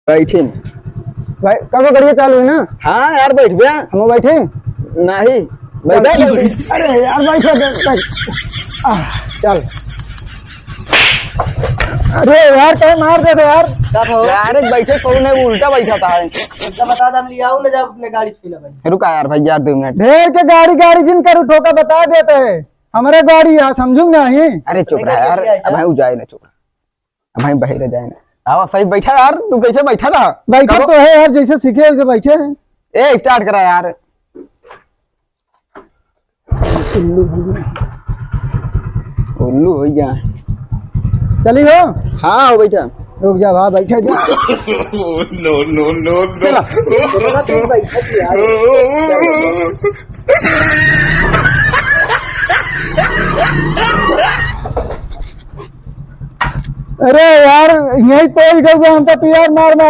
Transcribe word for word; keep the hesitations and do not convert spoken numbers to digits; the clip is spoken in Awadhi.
बैठिन। भाई, कब गाड़ी चालू है ना? हाँ यार, बैठ बे। हम बैठे? नहीं, बैठा जल्दी। अरे यार, बैठा दे, बैठ। आह, चल। अरे यार, कहे मार दे दे यार। का भाव? यार, एक बैठे कौन है, वो उल्टा बैठा था। उल्टा बता दे, हम ले आओ, ले जाओ अपने गाड़ी से पीला भाई। रुका यार, भाई यार, दो मिनट। ढेर के गाड़ी गाड़ी जिन करू, ठोका बता देते हैं। हमारे गाड़ी है, समझू नहीं। अरे चुप नहीं रहा यार, करते, अब भाई उ जाए ना, चुप रहा। अब भाई बहिरे जाए ना। आवा सही बैठा यार, तू कैसे बैठा था? बैठा कहो। तो है यार, जैसे सीखे वैसे बैठे हैं। ए, स्टार्ट करा यार। उल्लू हो गया। उल्लू हो गया। चली हो? हाँ, हो बैठा। रुक जा, वहाँ बैठा जा। No, no, no, no। चला। अरे यार, यही तो ही डर गया हमका, तू यार मार मार